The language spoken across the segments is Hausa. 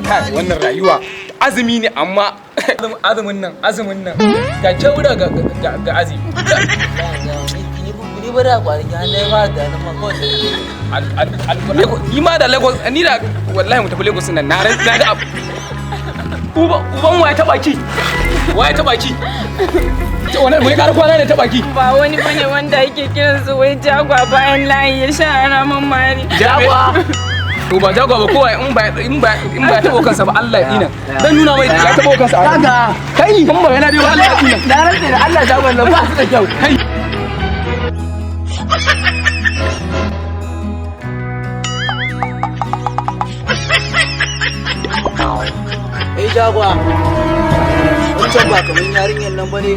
Kai, wannan rayuwa azumi ne, amma azumin nan, azumin nan ga kyaura ga ga azumi. Ni ba da kwanaki har na ba da nan ma kawai da Ni ma da Lagos, ni da wallahi mu tafi Lagos nan, na na ga uba uban waye taba ki, waye taba ki? Wani mai kar kwana ne taba ki? Ba wani bane wanda ake kiran su wai jagwa, bayan layi ya sha ramin mari. Jagwa? To ba jagwa ba, kowa in ba tabo kansa ba, Allah ya dina dan nuna mai ya tabo kansa. Kaga kai, in ba yana biyo, Allah ya dina. Na rantse da Allah, jagon nan ba su da kyau. Kai. Eh jagwa, wancan ba kamar yarinyar nan bane.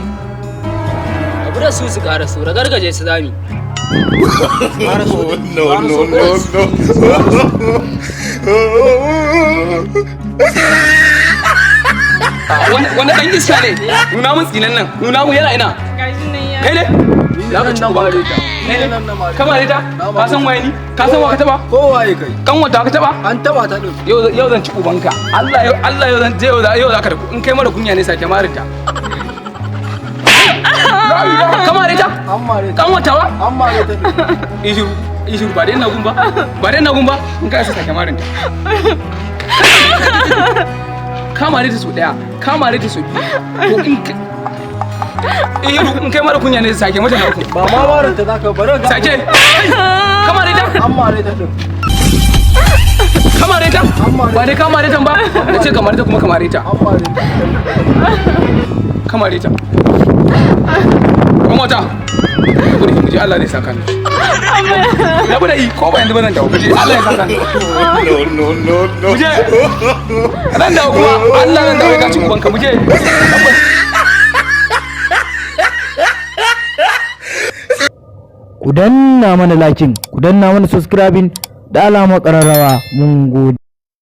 Abu da su su ƙara su ragargaje su zami. No, no, no, no. Wani dan iska ne. Nuna mun tsinan nan, nuna mun yana ina. Gashi nan ya Kai ne za ka ci nan uban mare ta. kai ne Nan na mare ka mare ta. Ka san waye ni? Ka san wa ka taba? Kowaye kai? Kan wata ka taba? An taba ta din. Yau yau zan ci ubanka. Allah yau, Allah yau zan je, yau yau za ka da in kai mara kunya ne. Sake mare ta, ka mare ta. An mare ta. Kan wata wa? An mare ta din. Ishiru ishiru, ba dai ina gun ba, ba dai ina gun ba. In ka isa, sake marin ta. Ka mare ta sau daya, ka mare ta sau biyu, to in ka ishiru, in kai mara kunya ne, sake mata na uku. Ba ma marin ta zaka bari ga. Sake ka mare ta. An mare ta din. Ka mare ta. Ba dai ka mare ta ba, na ce ka mare ta kuma ka mare ta. An mare ta. Ka mare ta kuma wata ku da mu je, Allah zai saka ni. Rabu da yi ko ba yanzu ba, zan dawo. Mu je, Allah ya saka ni. No, no, no, no. Mu je, nan dawo kuma, Allah nan dawo ka ci ubanka. Mu je. Ku danna mana lakin, ku danna mana subscribing da alamar ƙararrawa. Mun gode.